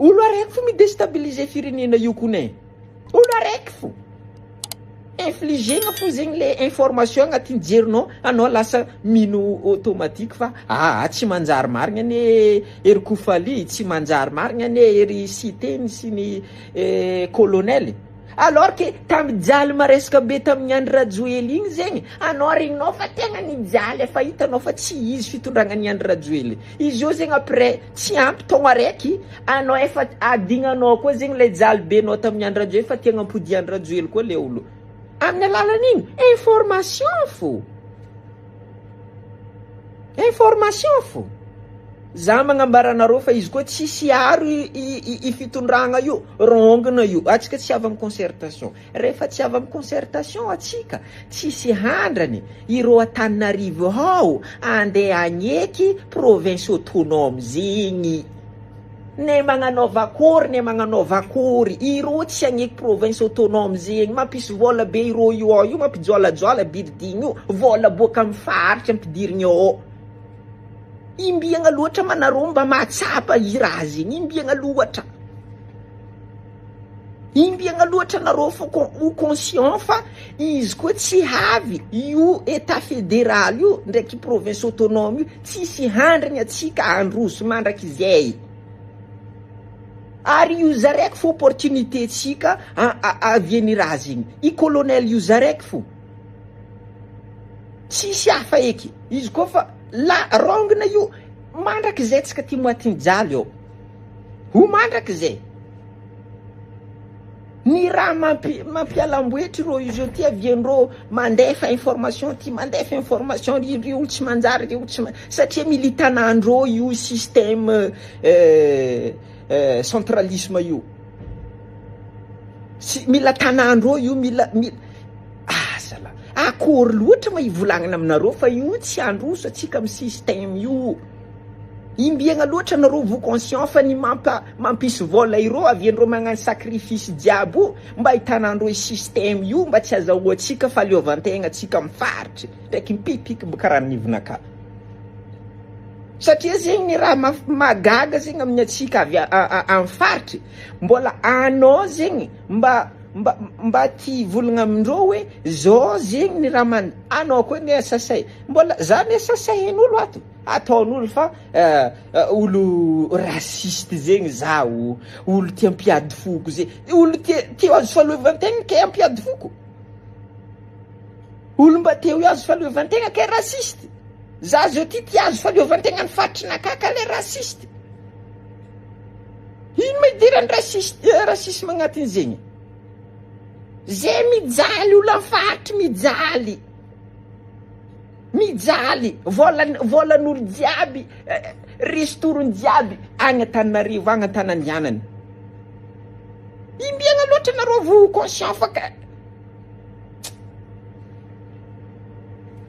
Olo araiky fo mi-destabiliser firenena io kony e. Olo araiky fo. Infligena fo zegny le information agnatin'ny jerinao, anao lasa mino automatique fa aa tsy manjary marigna anie ery Kofali, tsy manjary marigna anie ery Siteny sy ny colonel. Alors que tamy jaly maresaka be tamin'ny Andry Rajoely igny zegny, anao regninao fa tegna nijaly efa hitanao fa tsy izy fitondragna ny Andry Rajoely. Izy io zegny après tsy ampy taogno araiky, anao efa adignanao koa zegny le jaly be nao tamin'ny Andry Rajoely fa tiagna ampody Andry Rajoely koa le olo. Amin'ny alalan'ino? Information fô. Information fô. Za magnambara anareo fa izy koa tsisy aro i fitondragna io, rongona io. Atsika tsy avy amin'ny concertation. Rehefa tsy avy amin'ny concertation atsika, tsisy handrany ireo Antananarivo ao andeha agneky province autonome zegny. Ne magnanaova akory ne magnanaova akory, ireo tsy agneky province autonome zegny. Mampisy vôla be ireo io ao io, mampijoalajoala building io, vôla boaka amin'ny faritra ampidirigny ao. Imbiagna loatra ma nareo mba mahatsapa i raha zegny, imbiagna loatra. Imbiagna loatra nareo fo ho conscient fa izy koa tsy havy io etat federal io ndraiky province autonome io, tsisy handrigny atsika handroso mandrakizay. Ary io zaraiky fo opportunité tsika avian'ny raha zegny, i colonel io zaraiky fo. Tsisy hafa eky, izy koa fa la rongona io mandrakizay tsika ty moaty mijaly eo. Ho mandrakizay. Ny raha mampi mampialamboetry rô izy io ty aviandreo mandefa information ty mandefa information ry ry olo tsy manjary ry olo tsy satria militanandreo io système centralisme io. Sy mila tanandreo io mila mila azala akory loatra ma ivolagnana aminareo fa io tsy handroso atsika amy système io. Imbiagna loatra nareo vo conscient fa ny mampa mampisy vôla ireo aviandreo magnano sacrifice jiaby io mba hitanandreo système io mba tsy azahoantsika fahaleovantegna atsika amy faritry ndraiky mipipiky mba karaha nivonaka. Satria zegny ny raha mahagaga zegny amin'ny atsika avy amy faritry mbola anao zegny mba mba mba tia hivolagna amindreo hoe zao zegny ny raha man anao koa anie sasay mbola za anie sasain'olo ato ataon'olo fa olo raciste zegny zaho, olo tia mpiady foko zegny, olo tia tia azo fahaleovantegna ke ampiady foko, olo mba te ho azo fahaleovantegna ke raciste, za zao ty tia azo fahaleovantegna ny faritrinakahy ka le raciste, ino ma idiran'ny raciste racisme agnatin'izegny, zay mijaly olo amy faritry mijaly. Mijaly, vola volan'olo jiaby, risitorony jiaby agny Antananarivo agny Antanandianana. Imbiagna loatra nareo vo conscient fa ka.